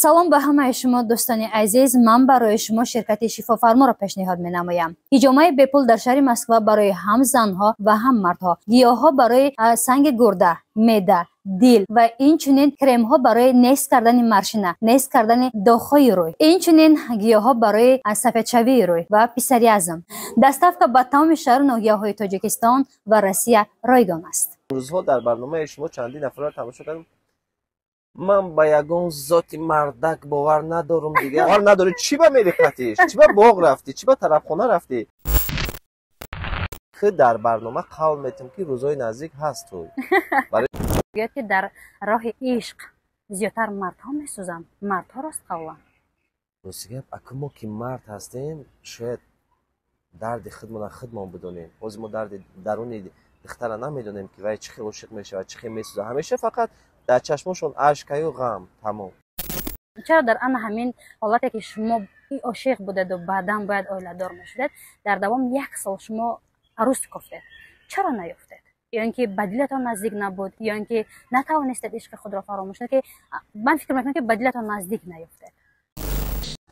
Салом ба ҳамаи шумо, дӯстони азиз. Ман барои шумо ширкати Шифофарморо пешниҳод менамоям. Ҳиҷомаи бепул дар шаҳри Москва барои ҳам занҳо ва ҳам мардҳо, гиёҳҳо барои санги гурда, меъда, дил ва инчунин кремҳо барои нест кардани морщина, нест кардани доғҳои рӯй, инчунин гиёҳҳо барои сафедшавии рӯй ва псориазм. Доставка ба тамоми шаҳру ноҳияҳои Тоҷикистон ва Россия ройгон аст. Рӯзҳо дар барномаи шумо чандин нафарро тамошо кардам. Ман ба ягон зоти мардак бовар надорум. Дигар бовар надорӣ, чӣ ба мерихатиш, чӣ ба боғ рафтӣ, чӣ ба тарабхона рафтӣ? Ки дар барнома қавл метем, ки рӯзҳои наздик ҳаст ту. Гӯяд, ки дар роҳи ишқ зиёдтар мардҳо месӯзанд, мардҳо ростқавланд. Рости гап, ака, мо ки мард ҳастем, шояд дарди худмона худмон бидонем. Ҳозир мо дарди даруни духтара намедонем, ки вай чӣ хел ошиқ мешавад, чӣ хел месӯзад. Ҳамеша фақат дар чашмошон ашкаю ғам, тамом. Чаро дар ана ҳамин ҳолате, ки шумо ошиқ будеду баъдан бояд оиладор мешудед, дар давоми як сол шумо арӯс кофтед, чаро наёфтед? Ё ин ки ба дилатон наздик набуд, ё ин ки натавонистед ишқи худро фаромӯш кунед? Ки ман фикр мекунам, ки ба дилатон наздик наёфтед.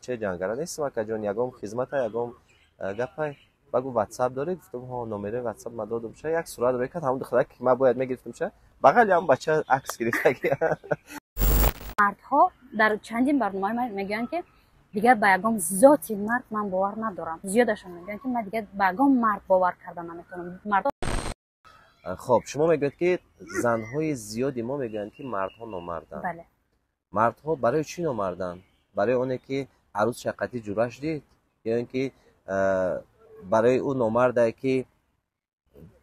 Че ҷангара нестам, акаҷон. Ягон хизмата, ягон гапай багу. Ватсап дорӣ? Гуфтам, ҳо, номерои ватсап ма додум. Ша як сурат рӯй кард, ҳамон духтара, ки ман бояд мегирифтам, ша бағали ҳам бача акс гирифтаги. Мардҳо дар чандин барномаи ман мегӯянд, ки дигар ба ягон зоти мард ман бовар надорам. Зиёдашон мегӯянд, ки ман дигар ба ягон мард бовар карда наметавонам. Мардҳо. Хоб, шумо мегӯед, ки занҳои зиёди мо мегӯянд, ки мардҳо номарданд. Бале. Мардҳо барои чӣ номарданд? Барои оне ки арӯс шаққати ҷураш дид, ё ин ки барои ӯ номардае, ки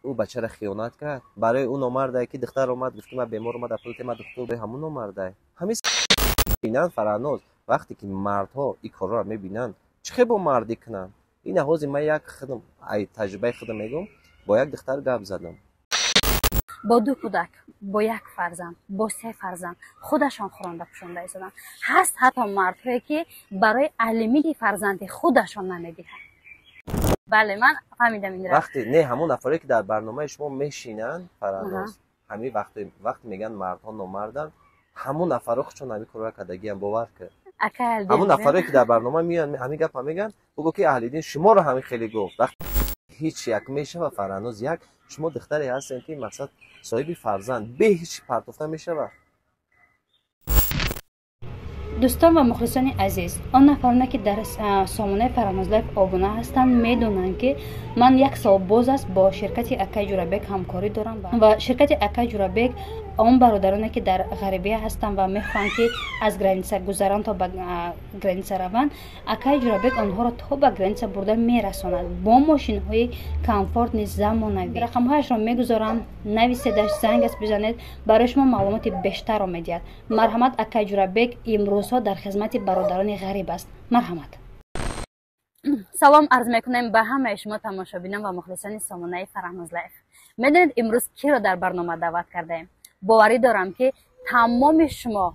ӯ бачаро хиёнат кард? Барои ӯ номардае, ки духтар омад, гуфт, ки ман бемор омада, пул тема, духтур, ҳамун номардае? Ҳамин бинанд, Фараҳноз, вақте ки мардҳо ин корҳоро мебинанд, чӣ хел бо мардӣ кунанд? Ина ҳозир ман як худам ай таҷрибаи худам мегӯм. Бо як духтар гап задам. Бо ду кӯдак, бо як фарзанд, бо се фарзанд худашон хӯронда пӯшонда истоданд. Ҳаст ҳатто мардҳое, ки барои алимини фарзанди худашон намедиҳанд. Бале, ман фаҳмидам инро. Вақте не, ҳамон нафаре, ки дар барномаи шумо мешинанд, Фараҳноз, ҳамин вақте вақте мегӯянд, мардҳо номарданд, ҳамон нафарҳо худшон ҳамин корро кардагиам, бовар кар. Ҳамон нафаре, ки дар барнома меоянд, ҳамин гапа мегӯянд, бугӯ, ки Аҳлиддин шуморо ҳамин хеле гуфт. Вақт ҳеҷ як мешава, Фараҳноз, як шумо духтаре ҳастем, ки мақсад соҳиби фарзанд бе ҳеҷ партофта мешавад. Дӯстон ва мухлисони азиз, он нафароне, ки дар сомонаи Фараҳнозлайф обуна ҳастанд, медонанд, ки ман як сол боз аст бо ширкати акай Ҷурабек ҳамкорӣ дорам ва ширкати акай Ҷурабек он бародароне, ки дар ғарибия ҳастанд ва мехоҳанд, ки аз граница гузаранд, то ба граница раванд, акай Ҷурабек онҳоро то ба граница бурда мерасонад бо мошинҳои комфортный, замонавӣ. Рақамҳояшро мегузорам, нависедаш, зангас бизанед, барои шумо маълумоти бештарро медиҳад. Марҳамат, акай Ҷурабек имрӯзҳо дар хизмати бародарони ғариб аст. Марҳамат. Салом арз мекунем ба ҳамаи шумо, тамошобинон ва мухлисони сомонаи Фараҳнозлайф. Медонед, имрӯз киро дар барнома даъват кардаем? Боварӣ дорам, ки тамоми шумо,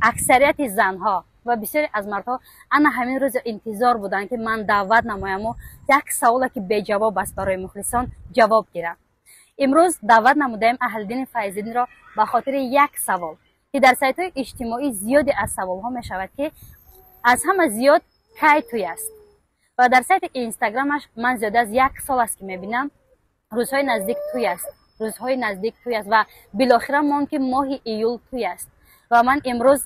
аксарияти занҳо ва бисёре аз мардҳо ана ҳамин рӯзо интизор буданд, ки ман даъват намояму як саволе, ки беҷавоб аст барои мухлисон, ҷавоб гирам. Имрӯз даъват намудаем Аҳлиддини Файзиддинро ба хотири як савол, ки дар сайтҳои иҷтимоӣ зиёде аз саволҳо мешавад, ки аз ҳама зиёд кай тӯй аст. Ва дар сайти Инстаграмаш ман зиёда аз як сол аст, ки мебинам, рӯзҳои наздик тӯй аст, рӯзҳои наздик тӯй аст ва билохира монд, ки моҳи июл тӯй аст. Ва ман имрӯз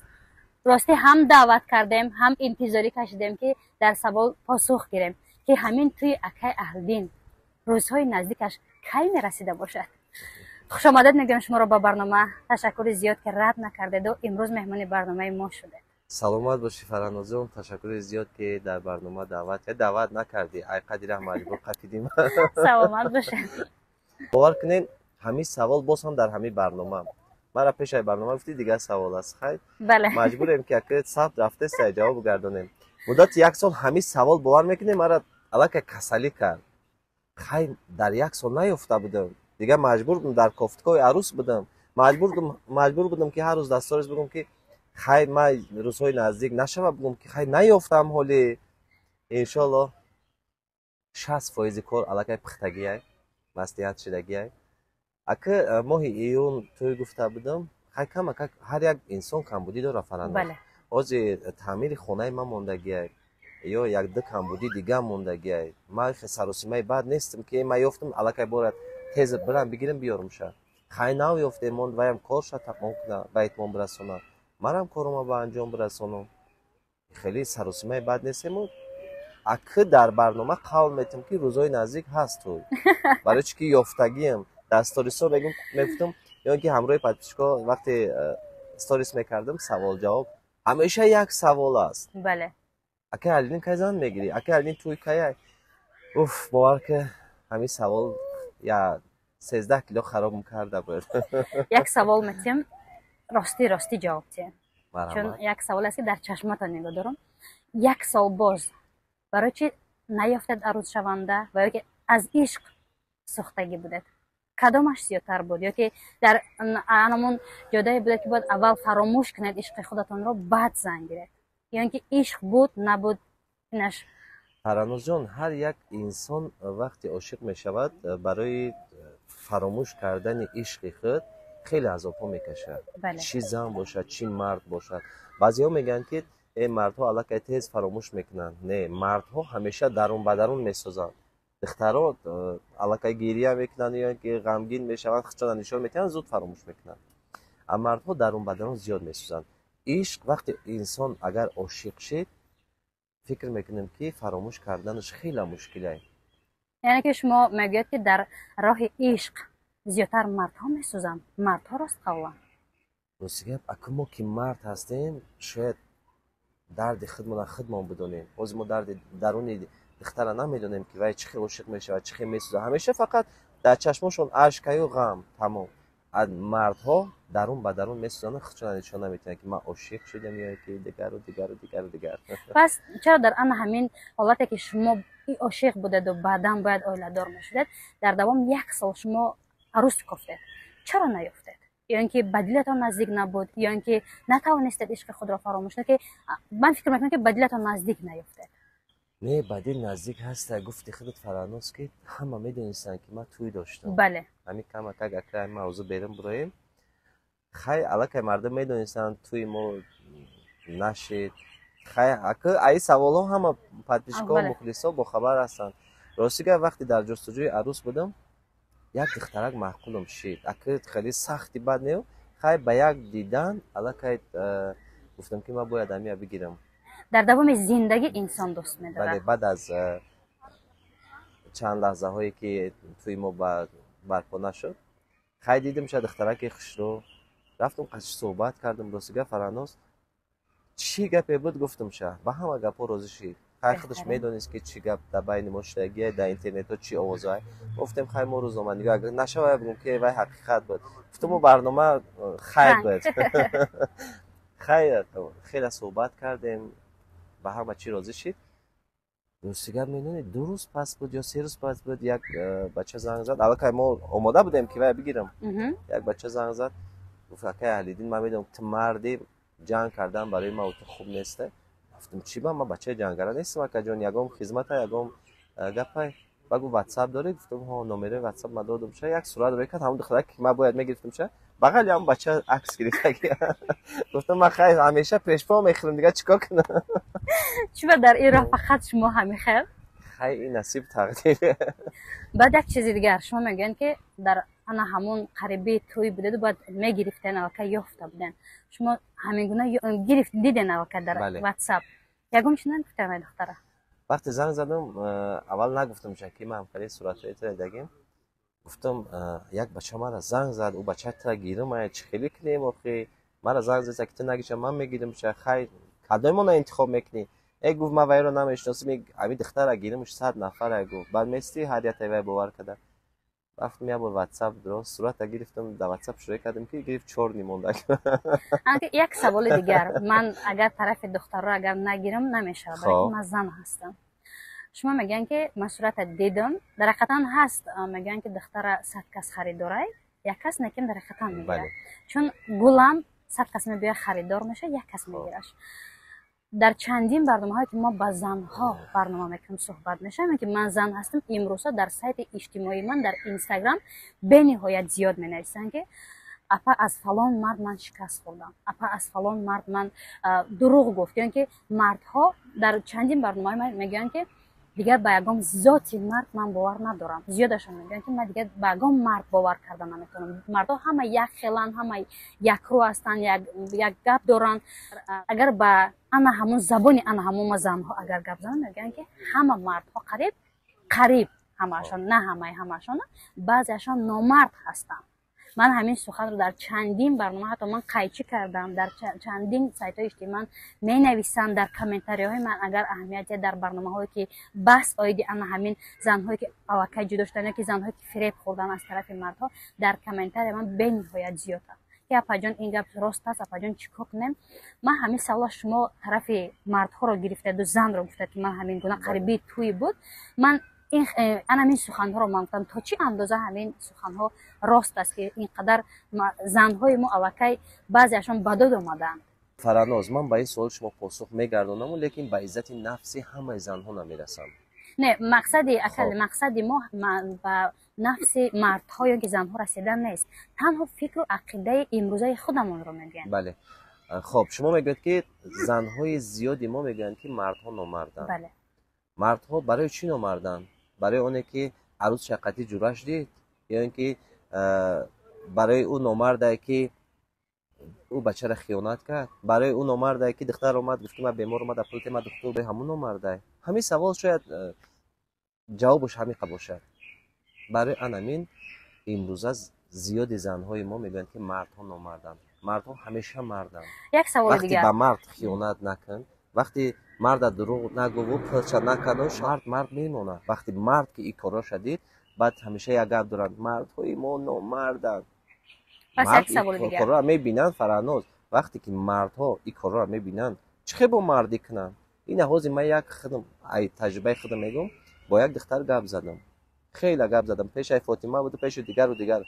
ростӣ ҳам даъват кардем, ҳам интизорӣ кашидем, ки дар савол посух гирем, ки ҳамин тӯи акай Аҳлиддин рӯзҳои наздикаш кай мерасида бошад. Хушомадед мегӯям шуморо ба барнома. Ташаккури зиёд, ки рад накардеду имрӯз меҳмони барномаи мо шудед. Саломат бошӣ, Фараҳнозҷон. Ташаккури зиёд, ки дар барнома даъват кардӣ. Даъват накардӣ, ай қадира маҷбур қапидим. Саломат бошед. Бовар кунед, ҳамин савол боз ҳам дар ҳамин барнома мара пешаи барнома гуфтӣ, дигар савол аст, хай. Бале. Маҷбурем, ки ака сабт рафтеста, ҷавоб гардонем. Муддати як сол ҳамин савол, бовар мекунем, мара аллакай касалӣ кард. Хай, дар як сол наёфта будам, дигар маҷбур будам, дар кофткои арӯс будам, маҷбур будам, ки ҳар рӯз дар сторис бигӯм, ки хай, ман рӯзҳои наздик нашава, бигӯм, ки хай, наёфтам ҳоли. Иншоалло, 60 фоизи кор аллакай пухтагиай, маслиҳат шудагиай. Ака, моҳи июн тӯй гуфта будам. Хай, камака ҳар як инсон камбудӣ дорад, Фараҳноз. Ҳозир таъмири хонаи ман мондагиай ё як-ду камбудӣ дига мондагиай. Ман саросимаи бад нестам, ки ман ёфтам, аллакай бояд тез бирам, бигирам, биёрумша. Хай, нав ёфтем, монд, ваям корша тамом куна, ба итмом бирасона, манам корома ба анҷом бирасонам. Хеле саросимаи бад нестему. Акы дар барнома қавл метам, ки рӯзҳои наздик ҳаст тӯй. Барои чӣ ки ёфтагиам дар сторисҳо мегуфтам ё ки ҳамроҳи подписчикҳо вақте сторис мекардам, савол ҷавоб, ҳамеша як савол аст: «Акай Алидин, кай зан мегирӣ? Акай Алидин, тӯй каяй?» Уф, бовар ки, ҳамин савол я 13 кило харобм карда буд. Як савол метиҳам, ростӣ ростӣ ҷавоб диҳем, чун як савол аст, ки дар чашматон нигоҳ дорам. Як сол боз барои чӣ наёфтед арӯзшаванда ва ё ки аз ишқ сӯхтагӣ будед, кадомаш зиёдтар буд? Ё ки дар анамон ҷодае будед, ки бояд аввал фаромӯш кунед ишқи худатонро, баъд зан гиред? Ё ин ки ишқ буд, набуд, инаш? Фаранозҷон, ҳар як инсон вақте ошиқ мешавад, барои фаромӯш кардани ишқи худ хеле азобҳо мекашад. Чӣ зан бошад, чӣ мард бошад. Баъзеҳо мегӯянд, ки э, мардҳо аллакай тез фаромӯш мекунанд. Не, мардҳо ҳамеша дарун ба дарун месозанд. Духтаро аллакай гирия мекунанд ё ки ғамгин мешаванд, худшона нишон метиҳанд, зуд фаромӯш мекунанд. А мардҳо дарун ба дарун зиёд месӯзанд. Ишқ, вақте инсон агар ошиқ шид, фикр мекунем, ки фаромӯш карданаш хеле мушкиле. Яъне ки шумо мегӯяд, ки дар роҳи ишқ зиёдтар мардҳо месӯзанд, мардҳо ростқавланд? Рости гап, ака, мо ки мард ҳастем, шояд дарди худмона худмон бидонем. Ҳозир мо дарди даруни духтара намедонем, ки вай чӣ хел ошиқ мешавад, чӣ хел месӯзад. Ҳамеша фақат дар чашмошон ашкаю ғам, тамом. Мардҳо дарун ба дарун месӯзанд, худшона нишон наметиҳанд, ки ман ошиқ шудам ё ки дигару дигару дигару дигар. Пас чаро дар ана ҳамин ҳолате, ки шумо ошиқ будеду баъдан бояд оиладор мешудед, дар давоми як сол шумо арӯс кофтед, чаро наёфтед? Ё ин ки ба дилатон наздик набуд, ё ин ки натавонистед ишқи худро фаромӯш кунед? Ки ман фикр мекунам, ки ба дилатон наздик наёфтед. Не, ба дил наздик ҳаста. Гуфти худат, Фараноз, ки ҳама медонистанд, ки ман тӯй доштам. Ҳамин камакак ака мавзӯъ берун буроем. Хай, аллакай мардум медонистанд, тӯи мо нашид. Хай, ака, аи саволҳо ҳама подписчикҳо, мухлисҳо бохабар ҳастанд. Рости гап, вақте дар ҷустуҷӯи арӯс будам, як духтарак маъқулам шид. Ака, хеле сахти бад не, хай, ба як дидан аллакай гуфтам, ки ман бояд ҳамия бигирам. Дар давоми зиндагӣ инсон дӯст медорад. Бале, баъд аз чанд лаҳзаҳое, ки тӯи мо барпо нашуд, хай, дидим ша духтараки хушрӯ, рафтам, қачи суҳбат кардам. Рости гап, Фараноз, чӣ гапе буд, гуфтам ша, ба ҳама гапҳо розӣ шид. Хай, худаш медонист, ки чӣ гап дар байни мо шудагия, дар интернетҳо чӣ овозҳое. Гуфтем, хай, мо рӯзноманигор, агар нашавад, бигӯм, ки вай ҳақиқат буд. Гуфтам, мо барнома хайр буд. Хай, хеле суҳбат кардем, ба ҳама чӣ розӣ шид. Рости гап, медонед, 2 рӯз пас буд ё 3 рӯз пас буд, як бача занг зад. Аллакай мо омода будем, ки вай бигирам. Як бача занг зад, гуфт: «Акай Аҳлиддин, ман медонам, ту марди, ҷанг кардан барои ман ту хуб несте». Гуфтам: «Чӣ ба? Ман бачаи ҷангара нестам, акаҷон, ягон хизмата, ягон гапай?» Ба гуфт: «Ватсап дорӣ?» Гуфтам: «Ҳо». Номерои ватсап ман додам ша, як сурат рӯй кард, ҳамон духтарак, ки ман бояд мегирифтам ша, бағали ҳамон бача акс гирифтаги. Гуфтам: «Ман, хай, ҳамеша пешпо мехӯрам, дигар чӣ кор кунам?» Чӣ дар ин роҳ фақат шумо ҳамин хел? Хай, ин насиб, тақдир. Баъд як чизи дигар, шумо мегӯянд, ки дар ана ҳамон қариби тӯй будеду бояд мегирифтен, аллакай ёфта буден. Шумо ҳамин гуна гирифт, диден аллакай дар ватсап, ягон чи нагуфтем ай духтара? Вақте занг задам, аввал нагуфтам ша, ки ман ҳамкори суратҳои тра дагим. Гуфтам: «Як бача мара занг зад, ӯ бача тра гирим, ая чӣ хеле кунем охи? Мара занг зад, ки ту нагиша, ман мегирим ша. Хай, кадомона интихоб мекунӣ?» Э, гуфт: «Ман вайро намешиносам, ами духтара гиримш, 100 нафара». Гуфт: «Баъд мести ҳар яктаи вай бовар карда». Рафтам, як бор ватсап дурост сурата гирифтам, дар ватсап шурӯъ кардем, ки гирифт, чёрный монда. Як саволи дигар. Ман агар тарафи духтарро агар нагирам, намешавад, барои ки ман зан ҳастам. Шумо мегӯянд, ки ман сурата дидам, дар ҳақиқатан ҳаст, мегӯянд, ки духтара 100 кас харидорай, як кас неким дар ҳақиқатан мегирад, чун гулам 100 кас мебиёяд, харидор мешавад, як кас мегираш. Дар чандин барномаҳое, ки мо ба занҳо барнома мекунем, суҳбат мешавем, ки ман зан ҳастам. Имрӯза дар сайти иҷтимоии ман дар Инстаграм бениҳоят зиёд менависанд, ки Апа, аз фалон мард ман шикаст хӯрдам, апа, аз фалон мард ман дурӯғ гуфт. Ё ин ки мардҳо дар чандин барномаи ман мегӯянд, ки дигар ба ягон зоти мард ман бовар надорам. Зиёдашон мегӯянд, ки ман дигар ба ягон мард бовар карда наметавонам, мардҳо ҳама як хеланд, ҳама якрӯ ҳастанд, як гап доранд. Агар ба ана ҳамун забони ана ҳамун ма занҳо агар гап занам, мегӯянд, ки ҳама мардҳо, қариб қариб ҳамаашон, на ҳамаи ҳамаашон, баъзеашон номард ҳастанд. Ман ҳамин суханро дар чандин барнома ҳатто ман қайчӣ кардам, дар чандин сайтҳои иҷтимоӣ ман менависам, дар комментариҳои ман агар аҳамият диҳед, дар барномаҳое ки баҳс оиди ана ҳамин занҳое ки аллакай ҷудо шуданд ё ки занҳое ки фиреб хӯрданд аз тарафи мардҳо, дар комментария ман бениҳоят зиёд аст, ки апаҷон, ин гап рост аст, апаҷон, чӣ кор кунем? Ман ҳамин савола, шумо тарафи мардҳоро гирифтаду занро гуфтад, ки ман ҳамин гуна қариби тӯй буд, ман ана ҳамин суханҳоро ман гуфтам, то чӣ андоза ҳамин суханҳо рост аст, ки ин қадар занҳои мо аллакай баъзеашон ба дод омадаанд? Фараноз, ман ба ин суоли шумо посух мегардонаму, лекин ба иззати нафси ҳамаи занҳо намерасам. Не, мақсади акал, мақсади мо ба нафси мардҳо ё ки занҳо расидан нест, танҳо фикру ақидаи имрӯзаи худамонро мегӯем. Бале, хоб, шумо мегӯед, ки занҳои зиёди мо мегӯянд, ки мардҳо номарданд. Бале. Мардҳо барои чӣ номарданд? Барои оне ки арӯз шаққати ҷураш дид, ё ин ки барои ӯ номардае, ки ӯ бачаро хиёнат кард, барои ӯ номардае, ки духтар омад, гуфт, ки ман бемор омада, пул тема, духтур, ҳамун номардае? Ҳамин савол шояд ҷавобаш ҳамиқа бошад. Барои анамин имрӯза зиёди занҳои мо мегӯянд, ки мардҳо номарданд. Мардҳо ҳамеша марданд. Як саволи вақте дигар. Ба мард хиёнат накун, вақте марда дурӯғ нагӯву пулча накану, мард мард мемонад. Вақте мард ки ин корроша дид, баъд ҳамеша як гап доранд: мардҳои мо номарданд. Пас мард як саволи ин дигар. Корроро мебинанд. Фараноз, вақте ки мардҳо ин корроро мебинанд, чӣ хел бо мардӣ кунанд? Ина ҳозир ман як худам ай таҷрибаи худам мегӯм. Бо як духтар гап задам, хеле гап задам, пеши ай Фотима буду, пеши дигару дигар.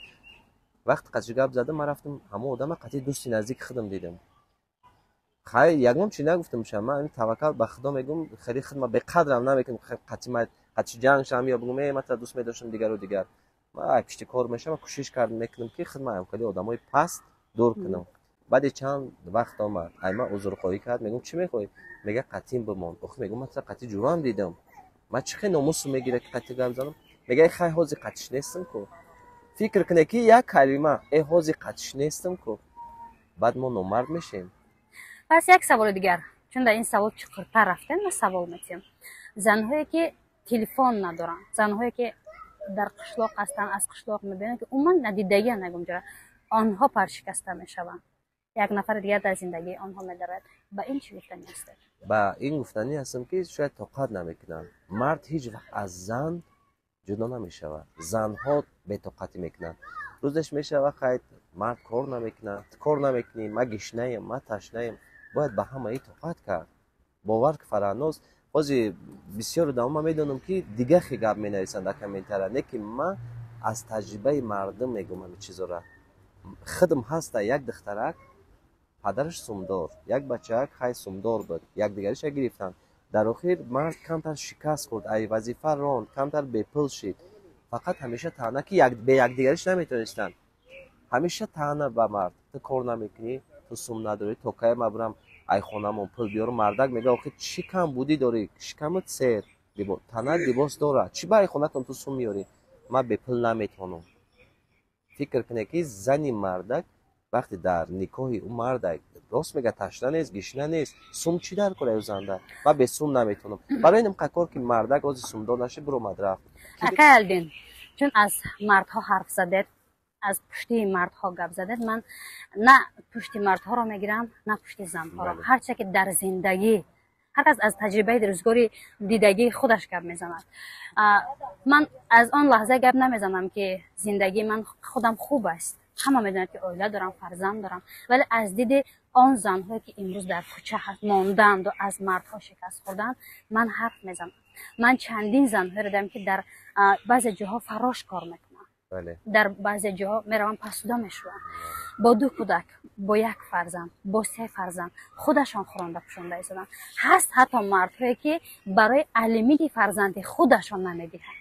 Вақте қатъи гап задам, ман рафтам, ҳамон одама қатъи дӯсти наздики худам дидам. Хай, ягон чи нагуфтам ша, ман таваккал ба Худо мегӯм, хеле худма беқадрам намекунам, қатъи ма қатъи ҷанг шавам ё бигӯм: «Э, ман тара дӯст медоштам», дигару дигар. Ман ай пишти кор мешавам, кӯшиш кардам, мекунам, ки худма хеле одамои паст дур кунам. Баъди чанд вақт омад, ай ман узрхоҳӣ кард. Мегӯм: «Чӣ мехоҳӣ?» Мега: «Қатъин бимон». Охи, мегӯм, ман тара қатъи ҷурам дидам, ман чӣ хел номусу мегира, ки қатъи гап занам? Мега: «Э, хай, ҳозир қатиш нестам ку». Фикр куне, ки як калима: «Э, ҳозир қатиш нестам ку». Баъд мо номард мешем? Пас як саволи дигар, чун дар ин савол чуқуртар рафтем, ман савол метиҳам: занҳое ки телефон надоранд, занҳое ки дар қишлоқ ҳастанд, аз қишлоқ мебинанд, ки умуман надидагиан ягон ҷоя, онҳо паршикаста мешаванд, як нафари дигар дар зиндагии онҳо медарад, ба ин чӣ гуфтанӣ ҳастед? Ба ин гуфтанӣ ҳастам, ки шояд тоқат намекунанд. Мард ҳеҷ вақт аз зан ҷудо намешавад, занҳо бетоқатӣ мекунанд. Рӯзеш мешава, хайд, мард кор намекунад, кор намекунӣ, ман гишнаем, ман ташнаем. Бояд ба ҳамаи тоқат кард. Бовар ки, Фараҳноз, ҳозир бисёр одамо, ман медонам, ки дига хе гап менависанд дар комментария, не ки ман аз таҷрибаи мардум мегӯм ҳамин чизора. Худам ҳаста як духтарак, падараш сумдор, як бачаак, хай, сумдор буд, якдигариша гирифтанд. Дар охир мард камтар шикаст хӯрд, ай вазифа ронд, камтар бепул шид. Фақат ҳамеша таъна, ки бе якдигариш наметонистанд. Ҳамеша таъна ба мард: «Ту кор намекунӣ, ту сум надорӣ, то кай ман бирам ай хонамон пул биёрам?» Мардак мега: «Охи, чӣ кам будӣ дорӣ? Шикамат сер, танат либос дорад, чӣ ба ай хонатон ту сум меёрӣ? Ман бепул наметавонам». Фикр кунед, ки зани мардак вақте дар никоҳи ӯ мардак рост мега, ташна нест, гишна нест, сум чӣ дар кор аю занда? Ман бе сум наметавонам. Барои ин кор ки мардак ози сумдор нашид, биромад, рафт. Акай Алдин, чун аз мардҳо ҳарф задед, аз пушти мардҳо гап задед, ман на пушти мардҳоро мегирам, на пушти занҳоро. Ҳарча ки дар зиндагӣ ҳар кас аз таҷрибаи рӯзгори дидагии худаш гап мезанад, ман аз он лаҳза гап намезанам, ки зиндагии ман худам хуб аст, ҳама медонад, ки оила дорам, фарзанд дорам, вале аз диди он занҳое, ки имрӯз дар кӯча монданду аз мардҳо шикаст хӯрданд, ман ҳарф мезанам. Ман чандин занҳоеро дидам, ки дар баъзе ҷоҳо фаррош кор мекунанд, дар баъзе ҷоҳо мераванд, посуда мешӯянд, бо ду кӯдак, бо як фарзанд, бо се фарзанд худашон хӯронда пӯшонда истоданд. Ҳаст ҳатто мардҳое, ки барои алимини фарзанди худашон намедиҳанд,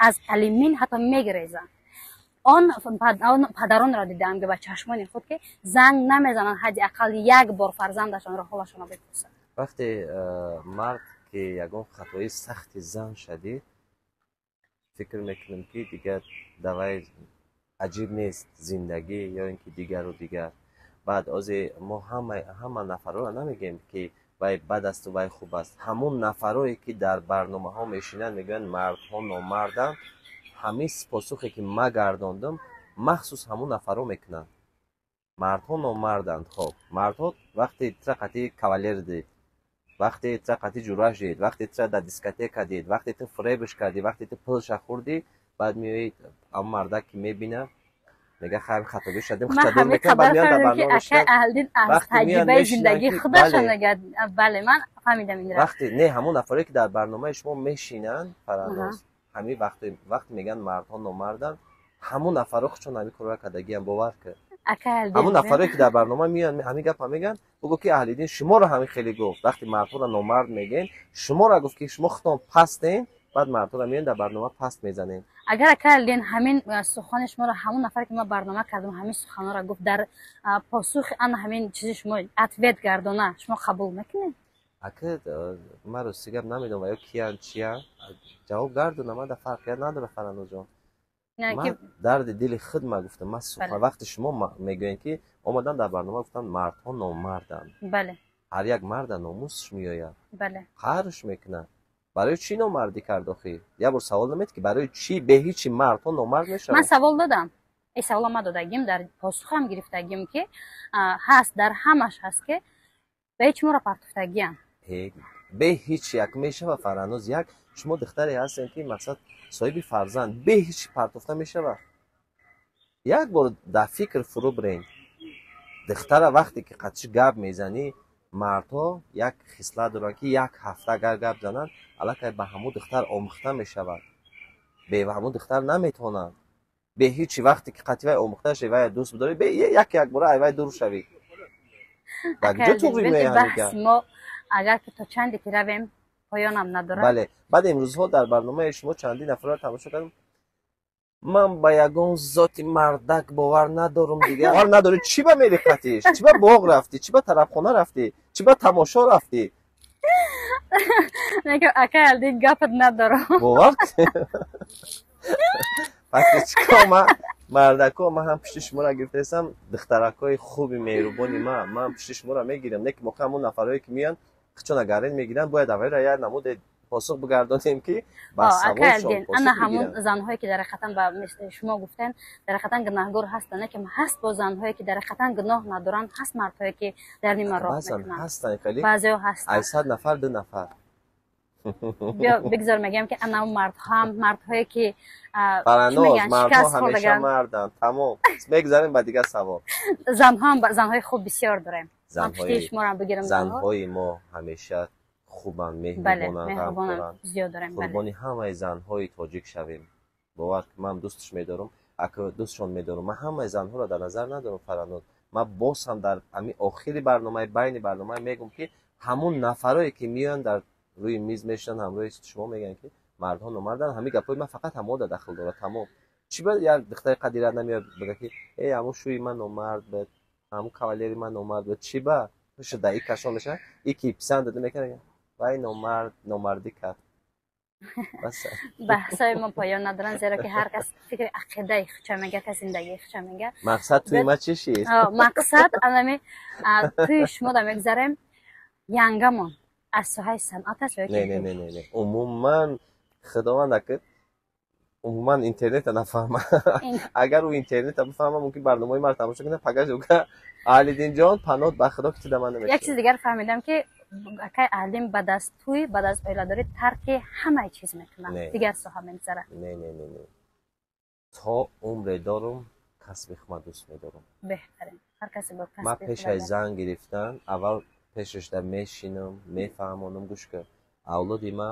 аз алимин ҳатто мегирезанд. Он падаронро дидаам, ки ба чашмони худ, ки занг намезананд, ҳадди ақал як бор фарзандашонро ҳолашонро бипурсанд. Вақте мард ки ягон хатои сахти зан шадид, фикр мекунем, ки дигар давай аҷиб нест зиндагӣ ё ин ки дигару дигар. Баъд озе мо ҳама нафарҳоро намегӯем, ки вай бад асту вай хуб аст. Ҳамон нафарое, ки дар барномаҳо мешинанд, мегӯянд, мардҳо номарданд, ҳамин посухе, ки ма гардондам, махсус ҳамон нафарҳо мекунанд. Мардҳо номарданд. Хоб, мардҳо вақте тра қати кавалер дид, вақте тра қати ҷураш дид, вақте тра дар дискотека дид, вақте ту фиребш кардӣ, вақте ту пулша хӯрдӣ, баъд меои, ҳамон мардак ки мебина, мега, хайр, хатобӣ шадем. Таҷрибаи зиндагии худашон мегӯяд. Бале, ман фаҳмидам инро. Вақте не, ҳамон нафаре, ки дар барномаи шумо мешинанд, Фараноз, ҳамин вақте мегӯянд, мардҳо номарданд, ҳамон нафарҳо худшон ҳамин корро кардагиам, бовар кар. Ҳамон нафаре, ки дар барнома меоянд, ҳамин гапа мегӯянд, бугӯ, ки Аҳлиддин шуморо ҳамин хеле гуфт. Вақте мардҳоро номард мегӯен, шуморо гуфт, ки шумо худтон пастен. Баъд мардҳоро меоянд, дар барнома паст мезанем. Агар ака Аҳлиддин ҳамин сухани шуморо, ҳамон нафаре, ки ман барнома кардам, ҳамин суханҳоро гуфт, дар посухи ана ҳамин чизи шумо ответ гардона, шумо қабул мекунед? Ака, ман рости гап намедонам, ва ё киян, чиян. Ҷавоб гардона, ман да фарқият надора, Фараноҷон. Ман дарди дили худ ма гуфтам. Ман сухан, вақте шумо мегӯем, ки омадан дар барнома гуфтанд, мардҳо номарданд, ҳар як марда номусш меояд, қаҳрш мекунад. Барои чӣ номардӣ кард охӣ? Як бор савол намед, ки барои чӣ бе ҳичи мардҳо номард мешаванд? Ман савол додам, ин савола ман додагим, дар посухам гирифтагим, ки ҳаст, дар ҳамаш ҳаст, ки ба ҳеҷ моро партофтагиам. Бе ҳеҷ як мешава, Фараноз? Як шумо духтаре ҳастем, ки мақсад соҳиби фарзанд, бе ҳеҷ партофта мешава? Як бор дар фикр фурӯ бирен. Духтара вақте ки қатши гап мезанӣ, мардҳо як хислат доранд, ки як ҳафта агар гап зананд, аллакай ба ҳамун духтар омӯхта мешавад, бе ҳамун духтар наметавонанд. Бе ҳечи вақте ки қатъи вай омӯхта шавӣ, вай дӯст бидорӣ, бе як якбора ай вай дур шавӣ, дар куҷо туғри меояд? Мо агар ки то чанде ки равем, поёнам надорад. Бале, баъд имрӯзҳо дар барномаи шумо чандин нафарро тамошо кардам. Ман ба ягон зоти мардак бовар надорум. Дигар бовар надорӣ, чӣ ба мери қатиш? Чӣ ба боғ рафтӣ? Чӣ ба тарабхона рафтӣ? Чӣ ба тамошо рафтӣ? Ака Алдин, гапат надорам. Бовар чикор, ма мардако, ман ҳам пишти шуморо гирифтаистам. Духтаракҳои хуби меҳрубони ма, ман пишти шуморо мегирам. Не ки моқа ҳамон нафарҳое, ки меоянд, хичона гарен мегиранд, бояд аввалро як намуде посух бигардонем, ки ба саволшон. Ана ҳамон занҳое, ки дар ҳақиқатан ба мисли шумо гуфтен, дар ҳақиқатан гунаҳгор ҳастанд, не ки ҳаст бо занҳое, ки дар ҳақиқатан гуноҳ надоранд, ҳаст мардҳое, ки дар нима роҳ мекунанд. Ҳастанд хеле. Баъзеҳо ҳастанд. Ай 100 нафар ду нафар. Биё, бигзор, мегӯям, ки ана мардҳоам, мардҳое, ки Фараноз, мардҳо ҳамеша марданд. Тамом, мегзарем ба дигар савол. Занҳоам, занҳои хуб бисёр дорем. Занҳои мо ҳамеша хубанд, меҳрубонанд, ғамхоранд. Зиёд дорем. Қурбони ҳамаи занҳои тоҷик шавем. Бовар, ман дӯстш медорам, ака дӯстшон медорам. Ман ҳамаи занҳоро дар назар надорам, Фараноз. Ман боз ҳам дар ҳамин охири барномаи, байни барнома мегӯм, ки ҳамон нафарое, ки меоянд, дар рӯи миз мешинанд, ҳамроҳи шумо мегӯянд, ки мардҳо номарданд, ҳамин гапҳои ман фақат ҳамода дахл дорад. Тамом. Чӣ ба як духтари қадират намеояд, бигӯяд, ки э, ҳамон шӯи ман номард буд, ҳамон кавалери ман номард буд? Чӣ ба шуда и кашон мешавад, и ки писанд дода мекунад, вай номард, номардӣ кард. Баҳсҳои мо поён надоранд, зеро ки ҳар кас фикри ақидаи худша мега, кас зиндагии худша мега. Мақсад тӯи ма чӣ шид? Мақсад анами тӯи шумо да мегзарем. Янгамон аз соҳаи санъат аст ё? Не, не, не, не, умуман, худованд акид, умуман интернета нафаҳма. Агар ӯ интернета бифаҳма, мумкин барномаи маро тамошо кунад, пагаш уга Аҳлиддинҷон, паноҳ ба худо, ки ту да ман намешавӣ. Як чиз дигар фаҳмидам, ки акай Аҳлиддин баъд аз тӯй, баъд аз оиладорӣ тарки ҳамаи чиз мекунад, дигар соҳа мегзарад. Не, не, не, не, то умре дорум, касби худ дӯст медорам. Беҳтарин, ҳар касе бо касби. Ман пешаи зан гирифтан аввал пешашда мешинам, мефаҳмонам: гӯш кун, авлоди ма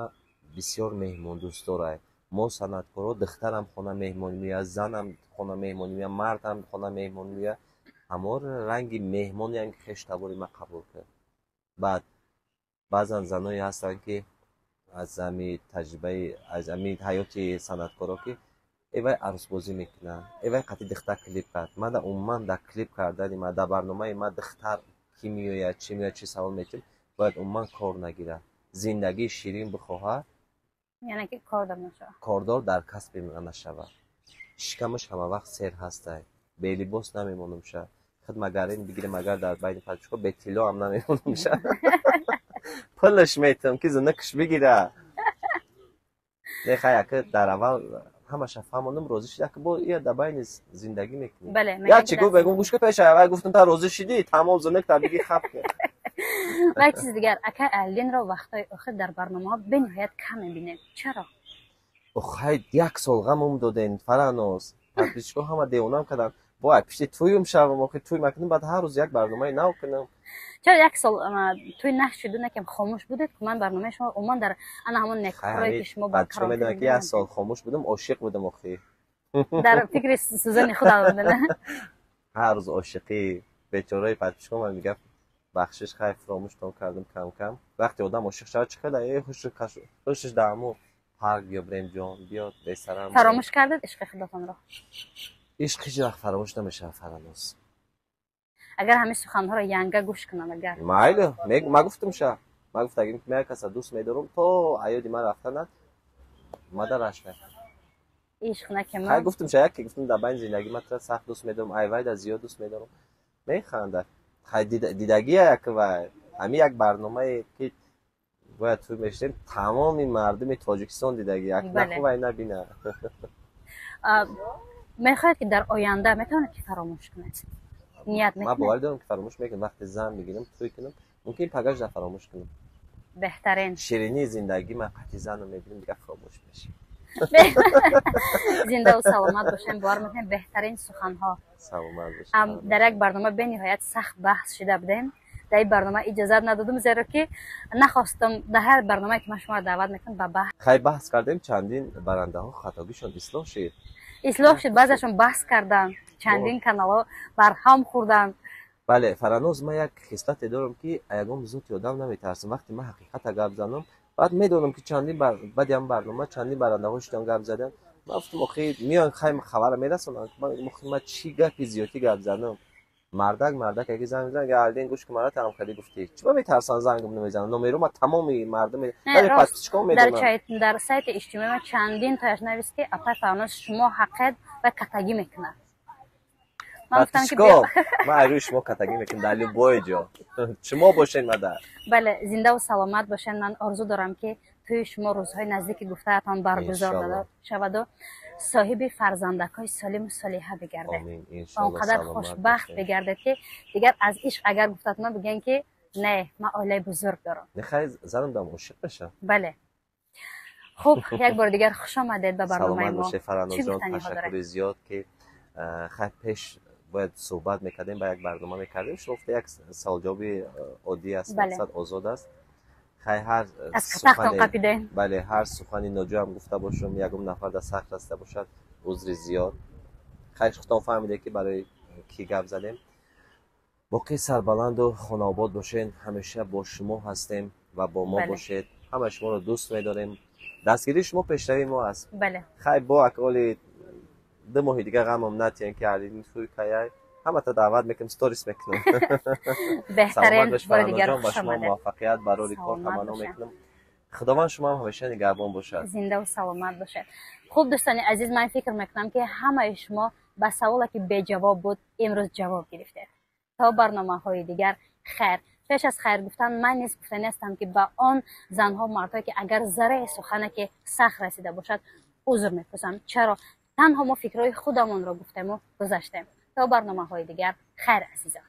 бисёр меҳмондӯстдорай. Мо санъаткоро, духтарам хона меҳмонӣ меояд, занам хона меҳмонӣ меояд, мардам хона меҳмонӣ меояд. Ҳаморо ранги меҳмон, ранги хештабори ма қабул кард. Баъд баъзан заное ҳастанд, ки аз ҳами таҷрибаи, аз ҳами ҳаёти санъаткоро, ки Эвай арӯсбозӣ мекунад, эвай қатъи духтар клип кард. Ман умуман дар клип кардани ма, дар барномаи ма духтар ки меояд, чӣ меояд, чӣ савол метиҳем, бояд умуман кор нагирад. Зиндагии ширин бихоҳад, яъне ки кордор нашавад, кордор дар касби нашавад. Шикамаш ҳама вақт сер ҳастай, белибос намемонам ша. Худ магар ин бигирем, агар дар байни подписчикҳо бетилло ҳам намемонам ша. Пулаш метам, ки зинакш бигира. Не, хай, ака, дар аввал ҳамаша фаҳмонам, розӣ шида, ки бо ия дар байни зиндагӣ мекунӣ. Бале. Як чи гуфт, бегум, гӯш ка, пеша аввал гуфтам, та розӣ шидӣ, тамом, зинак та биги, хаб кун. Ва як чизи дигар, акай Алидинро вақтҳои охир дар барномаҳо бениҳоят кам мебинем. Чаро? Хай, як сол ғамум доден, Фараноз. Подписчикҳо ҳама девонам карданд. Бо як пишти тӯюм шавам, охи тӯй макунам, баъд ҳар рӯз як барномаи нав кунам. Чаро як сол тӯй нашуду, накем хомӯш будед? Ман барномаи шумо умуман дар ана ҳамон некӯкорое, ки шумо ба медонам, ки як сол хомӯш будам, ошиқ будам охи. Дар фикри сӯзани худам будем. Ҳар рӯз ошиқӣ, бечораи подписчикҳо. Ман мегӯям, бахшиш, хай, фуромӯштон кардам. Кам кам вақте одам ошиқ шавад, чӣ хела ҳушш дар ҳамун парк, биё бирем, ҷон, биё, бесарам. Фаромӯш кардед ишқи худатонро? Ишқ ҳеҷ вақт фаромӯш намешавад, Фараноз. Агар ҳамин суханҳоро янга гӯш кунам, агар? Майли, ма гуфтам ша, ма гуфтагим, ки ман як каса дӯст медорам, то аёди ман рафтанад, мада рашк. Ишқ накема. Хай, гуфтам ша, яке гуфтам, дар байни зиндагӣ ман тура сахт дӯст медорам, айвайда зиёд дӯст медорам. Механдад. Хай, дидагия як вай ҳамин як барномае, ки бояд тӯй мешудем, тамоми мардуми Тоҷикистон дидагӣ, як наху вай набина. Мехоҳед, ки дар оянда метавонед, ки фаромӯш кунед? Ният? Ман боварӣ дорам, ки фаромӯш мекунам. Вақте зан бигирам, тӯй кунам, мумкин пагаш да фаромӯш кунам. Беҳтарин. Ширинии зиндагӣ, ман қатъи занам мебинам, дигар фаромӯш мешавам. Зиндаву саломат бошем. Бовар мекунем, беҳтарин суханҳо. Саломат бошед. Дар як барнома бениҳоят сахт баҳс шида будем. Дар ин барнома иҷозат надодум, зеро ки нахостам дар ҳар барномае, ки ман шуморо даъват мекунам, ба баҳс. Хай, баҳс кардем, чандин барандаҳо хатогишон ислоҳ шид. Ислоҳ шуд, баъзеашон баҳс карданд, чандин каналҳо барҳам хӯрданд. Бале, Фараноз, ман як хислате дорам, ки ягон зоти одам наметарсам. Вақте ман ҳақиқата гап занам, баъд медонам, ки чандин баъди ҳам барнома чандин барандаҳо шидан гап задан. Ман гуфтам, охи, меоян, хай, хабара мерасонанд. Ман ман чӣ гапи зиёдӣ гап занам? Мардак, мардак, яки занг мезанад, Алдин, гӯш ки, мара таамхелӣ гуфтӣ. Чӣ ба метарсан, зангам намезанам? Номеро ма тамоми мардум подписчикҳо медонам. Дар сайти иҷтимоӣ ма чандин тояш навист, ки апай Фараноз, шумо ҳақед ва катагӣ мекунад. Подписчикҳо, ман айрӯи шумо катагӣ мекунам дар любой ҷо шумо бошед, мадар. Бале, зиндаву саломат бошед. Ман орзу дорам, ки тӯи шумо рӯзҳои наздики гуфтаатон баргузор шаваду соҳиби фарзандакҳои солиму солиҳа бигардед, он қадар хушбахт бигардед, ки дигар аз ишқ агар гуфтатма, бигӯян, ки не, ман оилаи бузург дорам. Нехай, занам дам ошиқ мешам. Бале, хуб, як бори дигар хуш омадед ба барномаи мо. Фараноз ҷон, ташаккури зиёд, ки хай, пеш бояд суҳбат мекардем, ба як барнома мекардем, шумо гуфта, як саволҷавоби оддӣ аст, мақсад озод аст. Хай, ҳар бале, ҳар сухани ноҷоам гуфта бошам, ягон нафар дар сахт раста бошад, узри зиёд. Хай, худтон фаҳмиде, ки барои кӣ гап задем. Боқӣ сарбаланду хонаобод бошед. Ҳамеша бо шумо ҳастем ва бо мо бошед. Ҳама шуморо дӯст медорем. Дастгирии шумо пешравии мо аст. Хай, бо аколи 2 моҳи дига ғамам натиҳем, ки алин туй каяй, ҳамата даъват мекунем, сторис мекунем. Беҳтарин. Бо шумо муваффақият барори кор таманно мекунам. Худованд шумоам ҳамеша нигаҳбон бошад. Зиндаву саломат бошед. Хуб, дӯстони азиз, ман фикр мекунам, ки ҳамаи шумо ба саволе, ки беҷавоб буд, имрӯз ҷавоб гирифтед. То барномаҳои дигар хайр. Пеш аз хайр гуфтан, ман низ гуфтанӣ ҳастам, ки ба он занҳо, мардҳое, ки агар зарраи сухане ки сахт расида бошад, узр мепурсам. Чаро танҳо мо фикрҳои худамонро гуфтему гузаштем. То барномаҳои дигар хайр, азизон.